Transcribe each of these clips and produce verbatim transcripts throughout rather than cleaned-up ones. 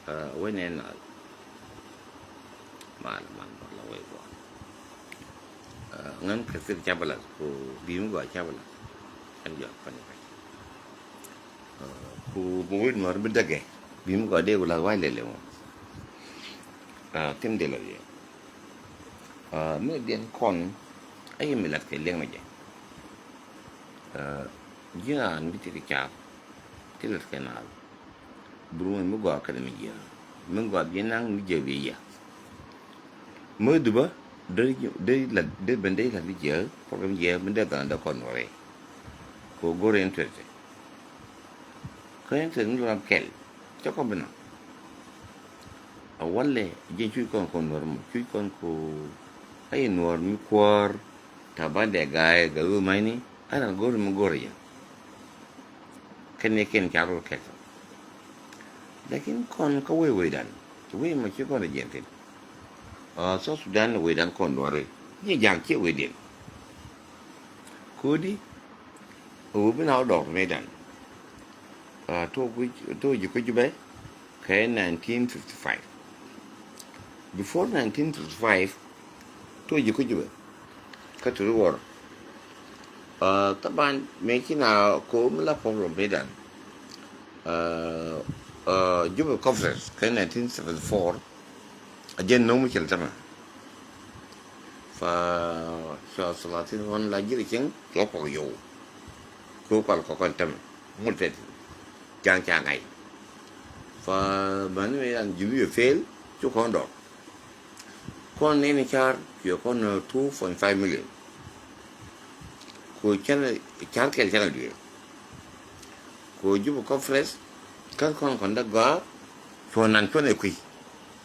Wec nɛn naath. Mal mal mal la wec gɔaa. Ŋän kɛ thil cabalas ku bi mi gɔaa cabalas. Ɛn jɔak pani pani. Ku mi wec nuɔr mi däkɛ bi mi gɔaa dee ku lath wac lɛlɛ mɔ. Thim dee la yɛ. Mi diɛn kɔn a yɛ mi lath kɛ liɛŋ na jɛ. Ji̱n raan mi ti kɛ caak ti lath kɛ naath. Bi ruŋ mi gɔaa kɛnɛ mi jiääk mi gɔaa bi naŋ mi jiääk bi yɛ. Mi dhupä dee ben dee lath bi jiääk program jiääk mi dee dhɔn dee kɔn wä rɛy. Kɛ go̱r interest kä interest mi ram kɛl cä kɔn bi naŋ. A walɛ jiɛn cuc kɔn kɔn nuɔr mɔ cuc kɔn ko a yɛ nuɔr mi kuäär. Taban dee ga̱a̱c gɛ wee ma̱cni a ran go̱r mi go̱r yɛn. Kɛn ni kɛn ca rol kɛk. Lakin kɔn kä wee wee dan wee ma ci kɔn a jiɛn thin. South Sudan wee dan kɔn duɔri ni ja̱a̱ŋ ciɛ wee diɛn. Kodi a wee bi na wä dɔɔr mi dan. Tuɔ ji̱ kä Jubɛ kɛ nineteen fifty-five. Before nineteen fifty-five tuɔ ji̱ kä Jubɛ kä ti ri wor. Taban mëë ci na ko̱o̱m la problem mi dan. Jubɛ conference kɛ nineteen seventy-four. A jɛn no̱o̱ŋ mi cɛl tämɛ. Fa cua salatin ɣɔn la ji̱ ri cieŋ cua kuɔk yow. Kɛ kual kɔkɔn tämɛ mul tɛt. Ja̱a̱ŋ ca ŋa̱c. Fa mäni mi an ji̱ mi yɛ fail cu kɔn dɔɔr. Kɔn nɛni car cuɛ kɔn two point five million. Ku cɛn car kɛl cɛn a duëër. Ku Jubɛ conference kä kɔn kɔn dee gɔaa cuɔ nan cuɔn ɛ kui̱.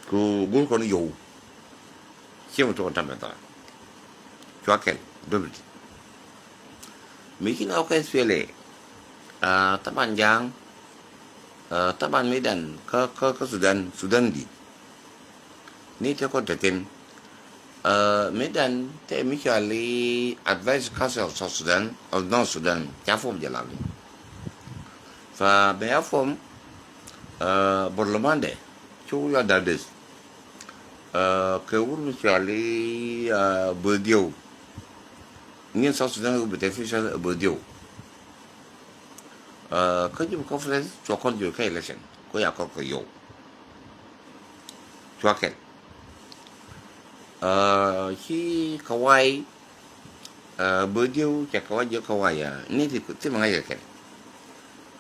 Ku gur kɔn yow. Ciɛ mi tuɔk tamɛ thɔra. Cua kɛl duɔ̱p ti mi ci na wä kɛ SPLA. Taban ja̱a̱ŋ. Taban mi dan kä kä kä Sudan Sudan di. Ni te kɔn te thin. Mi dan te mi cɔal i̱ Advisory Council of South Sudan of North Sudan ca form jɛ lap ni. Fa bɛ ya form. Borlomandɛ cu yɔl dal des. Kɛ wur mi cɔal i̱ Bödiɛw. Ŋi̱n South Sudan kɛ beneficial Bödiɛw. Kä Jubɛ conference cua kɔn jiök kä election ko ya kɔn kɛ yow. Cua kɛl. Ci kawai Bödiɛw cɛ kawai jiök kawai ya ni ti ti ma ŋa̱c kɛ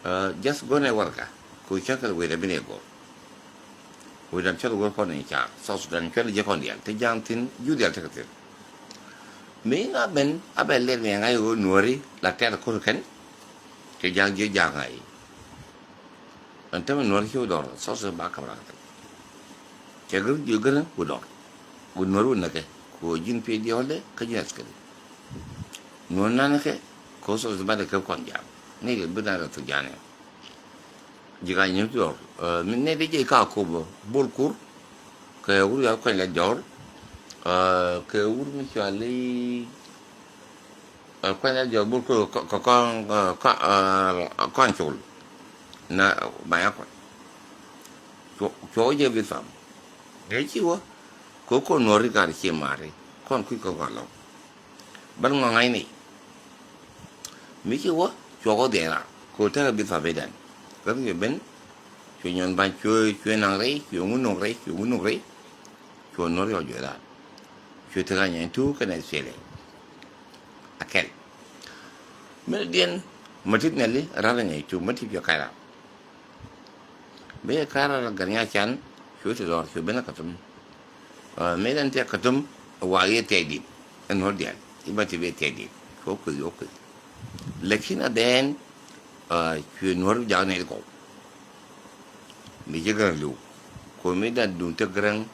kɛl. Just gɔnɛ warka ko cakɛl wecdɛ bi ni gɔr. Wecdan cɔl wä kɔn in ca South Sudan cɔl jɛ kɔn dial te ja̱a̱ŋ thin ju dial te kɛ thin. Mi ŋa ben a bɛ lɛr mi ŋa yo̱ nuɔri la tɛr kur kɛn. Te ja̱a̱ŋ jɛ ja̱a̱ŋ ŋa yi. Ɛn tämɛ nuɔri ci wä dɔr South Sudan ba kam rak thin. Cɛ gär ji̱ gär wä dɔr wä nuɔri wä näkɛ. Kɛ wä ji̱n piɛ diɔl dɛ kä ji̱n askari. Nuɔri nanɛ kɛ kɛ wä South Sudan ba dɛ kɛ kɔn ja̱a̱ŋ ni kɛ bi na rɛ thu ja̱a̱ŋ ni. Ji̱ ka nyi̱m ti dɔr mi nɛy ti jiɛc ka kop bol kur. Kɛ wur yɔl kuany la jɔr kɛ wur mi cuali kuany la jɔr bol kur kɛ kɔn kɔn col. Na banya kuany cuɔ jɛ bi tham. Dee ci wä kɛ kɔn nuɔri kar ci mari kɔn kui̱ kɔn kɔn lɔŋ. Bän ŋɔ̱ŋ ŋa̱cni mi ci wä cuɔk wä dhiɛl rak kɛ wä tekɛ bi thap idan. Kä mi ben cuɛ nyɔn ba̱ny cuɛ cuɛ naŋ rɛy cuɛ ŋun no̱k rɛy cuɛ ŋun no̱k rɛy. Cuɛ no̱r yɔk juɛ rak cuɛ tekɛ nyɛn tuuk kɛnɛ cuɛ lɛ. A kɛl mi diɛn ma tit nɛli rat rɛy nyɛn tuuk ma tit cuɛ kac rak. Mëë kar Gɛr Nyacan cuɛ ti lɔr cuɛ ben Katum. Mëë dan tɛ Katum wa yɛ tɛy dit ɛn nuɔr dial iba ti bɛ tɛy dit cuɛ kueth yɛ kueth. Lakin a dɛn cuɛ nuɔr jak nɛy ti kɔw. Mi jɛ Gɛr liw ko mi dan dun tɛ Gɛr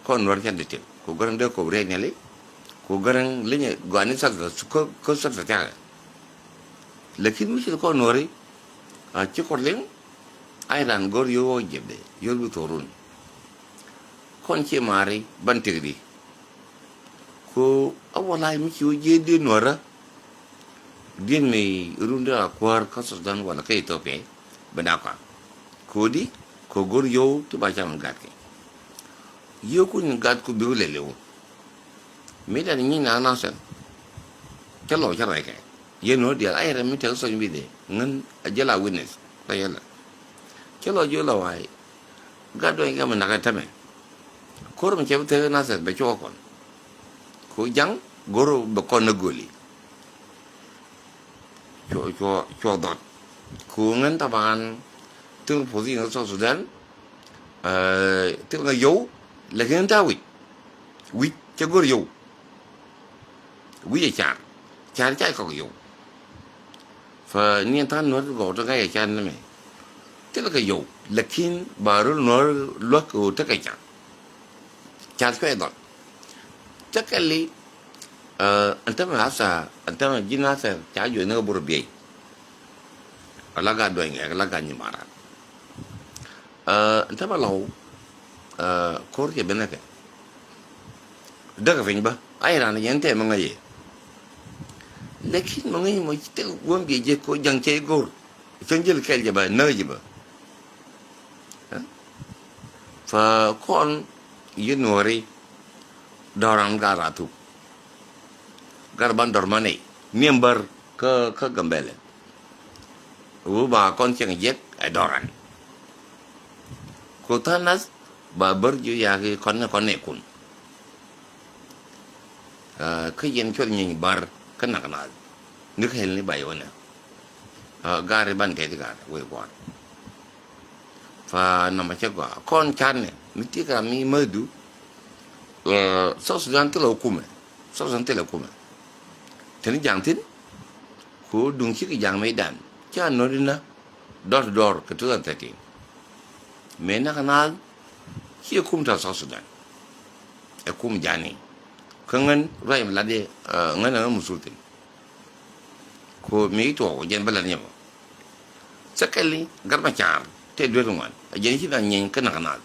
kɔn nuɔr can ti tɛk ko Gɛr dee kɔw rɛy nɛli. Ko Gɛr linyɛ gɔani Salva kä Salva tɛkɛ. Lakin mi ci kɔn nuɔri a ci kɔr liŋ. Ay ran gɔr yio̱w wä jɛpdɛ yio̱w bi thorun. Kɔn ci mari ban tikdi. Ko a walay mi ci wä jiɛ diɛ nuɔrä. Diɛn mi run dee a kuäär kä Sudan wala kä Ethiopia. Bɛ na kɔa kodi Kɛ go̱r yio̱w ti ba cam gat kɛ. Yio̱w kun gat ku bi̱w lɛliw. Mi dan nyi na na sɛn. Cɛ lɔ cɛ rɛy kɛ. Yɛn nuɔ̱r diaal a yɛn rɛ mi tɛk sɔny bi de ŋän a jɛ la witness. La yɛn la cɛ lɔ jiö la wa̱a̱. Gat duɔny kɛ mi nak ɛ tämɛ. Ko̱r mi cɛ bi thek na sɛn bɛ cuɔk kɔn. Ku jaŋ go̱r bɛ kɔn ni goli. Cuɔ cuɔ cuɔ dhɔt. Ku ŋän taban thil position South Sudan. Thil ŋa yio̱w. Lakin ta wi̱c wi̱c cɛ go̱r yio̱w. Wi̱c ɛ car car ca kɔk yio̱w. Fa ni than nuɔ̱t gɔw ti ŋa̱c ɛ car ni mɛ. Thil kɛ yio̱w lakin ba rul nuɔ̱t luäk kɛ ɣöö tekɛ car. Car cuɛ dhɔt. Tekɛ li. Ɛn tämɛ asa ɛn tämɛ ji̱n asa ca juɔc ni kɛ bur biey. Ala gat duɔny ŋɛk ala gat nyi maran. Ɛn tämɛ lɔw. Ko̱r cɛ ben ɛ kɛ däkɛ piny bä. Ay ran yɛn tɛmɛ ŋäc yɛ. Lakin mɛ ŋäc mɔ ci tek guɔ̱m biey jɛ ko̱ jaŋ cɛ i̱ go̱r. Cäŋ jäl kɛl jɛ bä näk jɛ bä. Fa kɔn yɛ nuɔri. Dɔran gat rathuk. Gat ban dɔr manɛ niɛm bär kä kä Gambɛlɛ. Wu ba kɔn cieŋ jiɛk ɛ dɔran. Ku tha̱a̱ŋ nath ba bär ji̱ yaki kɔn ni kɔn ni kun. Kä yɛn cuɔth nyiny bär kä nak nath. Ni kä hel ni ba yonɛ. Gari ban kɛ ti gari wei kuan. Fa nɔmɔ cɛ gɔaa kɔn canɛ mi ti kɛ ram mi mäthdu. South Sudan thilɛ kumɛ. South Sudan thilɛ kumɛ. Teni jaŋ thin. Ku duŋ cikɛ jaŋ mi dan ca nöt inä. Door to door kɛ two thousand thirteen. Mëë nak naath ciɛ kum tɔ South Sudan. Ɛ kum jani kä ŋän ruac mi lat yɛ. Ŋän ɛ ŋän musul thin. Ku mi tuɔɔk jɛn bä lat nyɛ mɔ. Secondly, Gat Macar te duet ŋuan a jɛn ci na nyɛny kä nak naath.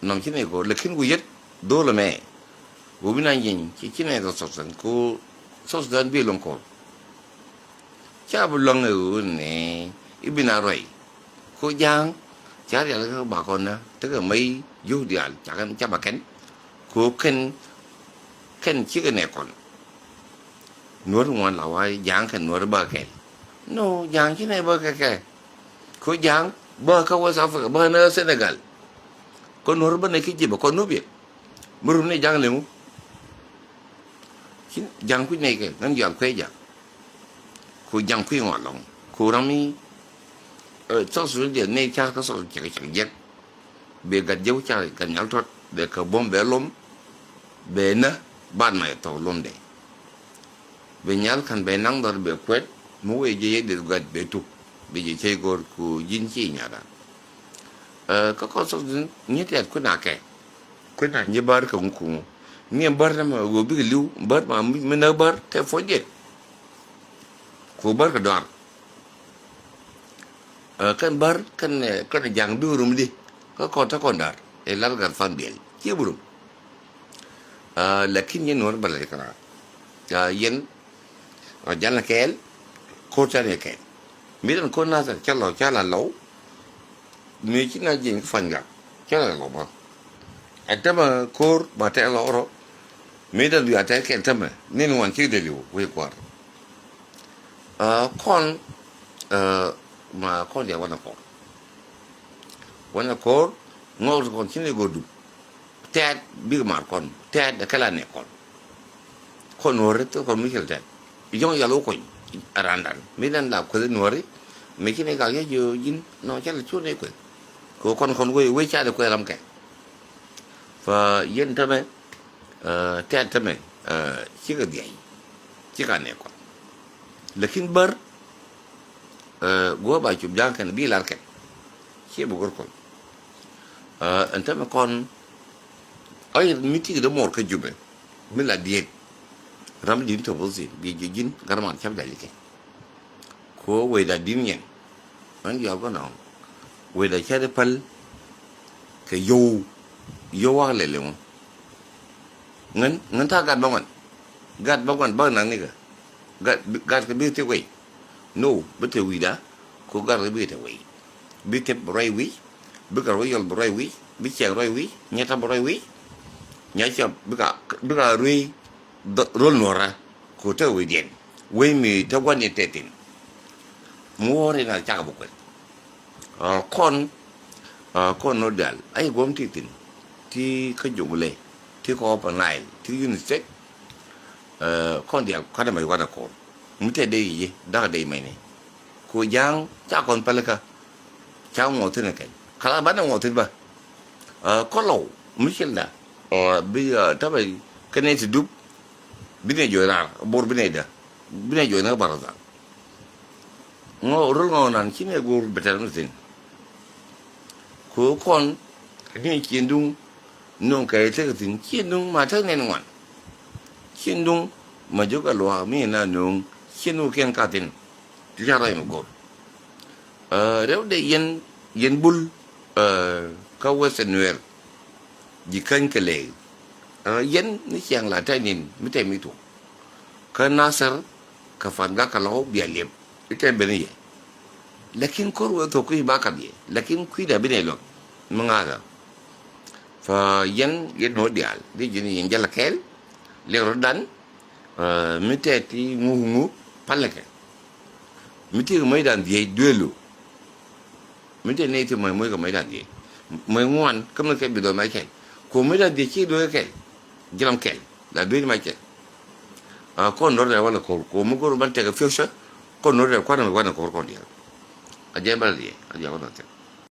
Nɔm ci na ikor lakin ku yet dhol mɛ. Ku bi na nyɛny ci ci na ikor South Sudan ku South Sudan bi lɔŋ kor. Ca bi luaŋ ɛ ɣöö nɛ i̱ bi na ruac. Ko ja̱a̱ŋ ca rial kä bakɔn na tekɛ mäc jiök diaal ca kɛn ca ba kɛn. Ko kɛn kɛn cikɛ nɛ kɔn. Nuɔ̱r ŋuan la wa̱a̱ ja̱a̱ŋ kɛn nuɔ̱r bä kɛl. No ja̱a̱ŋ ci nɛ bä kɛ kɛ. Ko ja̱a̱ŋ bä kä West Africa bä nä Senegal. Ko nuɔ̱r bä nɛ ki ji̱ bä kɔn nup yɛ. Mi rum ni ja̱a̱ŋ liŋu. Ci ja̱a̱ŋ kui̱ nɛy kɛ ŋän jual kuɛ ja̱a̱ŋ. Ku ja̱a̱ŋ kui̱ ŋɔak lɔ̱ŋ ku ram mi. Thɔk Sudan diɛ nɛy ca̱r kä thɔk cɛk cɛk jiɛk. Bɛ gat jɛw ca gat nyal tɔt bɛ kɛ buɔ̱m bɛ lom. Bɛ nä ban ma yɛ thɔk lomdɛ. Bɛ nyal ka̱n bɛ naŋ dhɔr bɛ kuɛt mi wee jɛ yɛ deth gat bɛ tuk. Bɛ jɛ cɛy go̱r ku ji̱n ci nyadan. Kä kɔn thɔk Sudan nyi tiat kui̱ na kɛ. Kui̱ na nyi bär kɛ ŋu kuŋu. Nyi bär na ma ɣöö bikɛ li̱w bär ma mi näk bär tɛ puɔ̱nydiɛn. Ku bär kɛ dɔaar. Kɛn bär kɛn kɛn ja̱a̱ŋ bikɛ rum di. Kä kɔn te kɔn da̱r ɛ lar gat fan biɛl ciɛ bi rum. Lakin yɛn nuɔ̱r bä la di kɛ raar. Yɛn jalnɛ kɛɛl. Ko̱r canɛ kɛɛl. Mi dan ko̱r Nasir cä lɔ ca la lɔw. Mi ci na jiɛny kä Panyga cä la lɔ bä. Ɛ tämɛ ko̱r ba tɛk lɔ rɔ. Mi dan bia tɛk kɛn tämɛ ni ni wan ci deli wei kuar. Kɔn ma kɔn dia wanɛ ko̱r. Wanɛ ko̱r ŋɔk ti kɔn ci ni go̱du. Tɛt bik mar kɔn tɛt ɛ kɛ la nɛ kɔn. Kɔn nuɔri thil kɔn mi cil tɛt. Yɔŋ yal wä kuny. Randan mi dan la kueth nuɔri. Mi ci ni gak yɛ jiö ji̱n nɔ cɛ la cu ni kueth. Kɛ kɔn kɔn wee wee ca di kueth ram kɛ. Fa yɛn tämɛ tɛt tämɛ cikɛ dhiay. Cikɛ nɛ kɔn. Lakin bär guɔ ba cup ja̱a̱ŋ kɛn bi lar kɛn. Ciɛ bi gor kɔn. Ɛn tämɛ kɔn. Ay mi tik dee mor kä Jubɛ. Mi la diet. Ram din tɔ bosi bi ji̱ ji̱n garman cap dali kɛ. Ko weda din yɛn. Ŋän yɔal kɔn ɔŋ weda cɛ di päl. Kɛ yow yow wak lɛlɛ ŋu. Ŋän ŋän ta gat bä ŋuan. Gat bä ŋuan bä naŋ nikɛ. Gat gat kɛ bi ti wei. No bi te wi̱i̱da. Ko gat kɛ bi te wei. Bi te ruac wi̱i̱. Bikɛ ruac yɔl bi ruac wi̱i̱, bi ciɛŋ ruac wi̱i̱, nyɛ ta̱ bi ruac wi̱i̱. Nyɛ cɛ bikɛ, bikɛ ruac rol nuɔrä. Ku te wi̱i̱diɛn. Wec mi te gua̱n yɛn te thi̱n. Mi wä ri na cakɛ bi kuɛl. Kɔn, kɔn nɔ dial a yi guɔ̱m ti thi̱n. Ti kä Jonglei, ti kä Upper Nile, ti Unity State. Kɔn dial kuanɛ mɛ gua̱n a ko̱r. Mi te dee yi, dakɛ dee mɛni. Ku ja̱a̱ŋ ca kɔn pälikä. Ca ŋuɔth thi̱n ɛ kɛl. Kala banɛ ŋuɔth thi̱n bä. Kɔlɔw mi cilda. Bi, tapɛ kɛnɛ ti dup. Binɛ jɔy raar bor binɛ da. Binɛ jɔy ni kä Barazal. Ŋɔ rol ŋɔ nan ci nɛ go̱o̱r bɛtɛr mi thi̱n. Ku kɔn ni cieŋ duŋ. Nuŋ kɛ tekɛ thi̱n cieŋ duŋ ma tek nɛn ŋuan. Cieŋ duŋ ma jiök a luaak mi na nuŋ cieŋ duŋ kiɛn ka thi̱n. Ti ca ruac mi go̱r. Rɛw de yɛn, yɛn bul kä Western Nuer. Ji̱ käny kɛ lɛy. Yɛn ni ciaŋ la tɛn in mi tɛm i̱ tuɔk. Kä Nasir kɛ Fangak kɛ Lɔw bia liɛp i̱ tɛm ben i̱ yɛ. Lakin ko̱r wee thok kui̱ ba kap yɛ, lakin kui̱da bi nɛy luɔk mi ŋa̱a̱kä. Fa yɛn yɛn nuɔ̱ɔ̱r diaal di ji̱n yɛn jäl kɛɛl. Liɛk rɔ̱dan mi tɛt ti ŋuk ŋuk. Palɛ kɛ mi ti kɛ moc dan dhiec duelu. Mi tɛt nɛy ti moc moc kɛ moc dan dhiec. Moc ŋuan kä mi kɛ bi dhɔl mac kɛl. Ku moc dan dhiec ci duel kɛl. Ji̱ ram kɛl la duec mac kɛl. Kɔn nuɔ̱r dɛ walɛ ko̱r ku mi go̱r ban tekɛ future. Kɔn nuɔ̱r dɛ kuanɛ mi wanɛ ko̱r kɔn diaal. A jɛ bal dhiec a jɛ wanɛ tekɛ.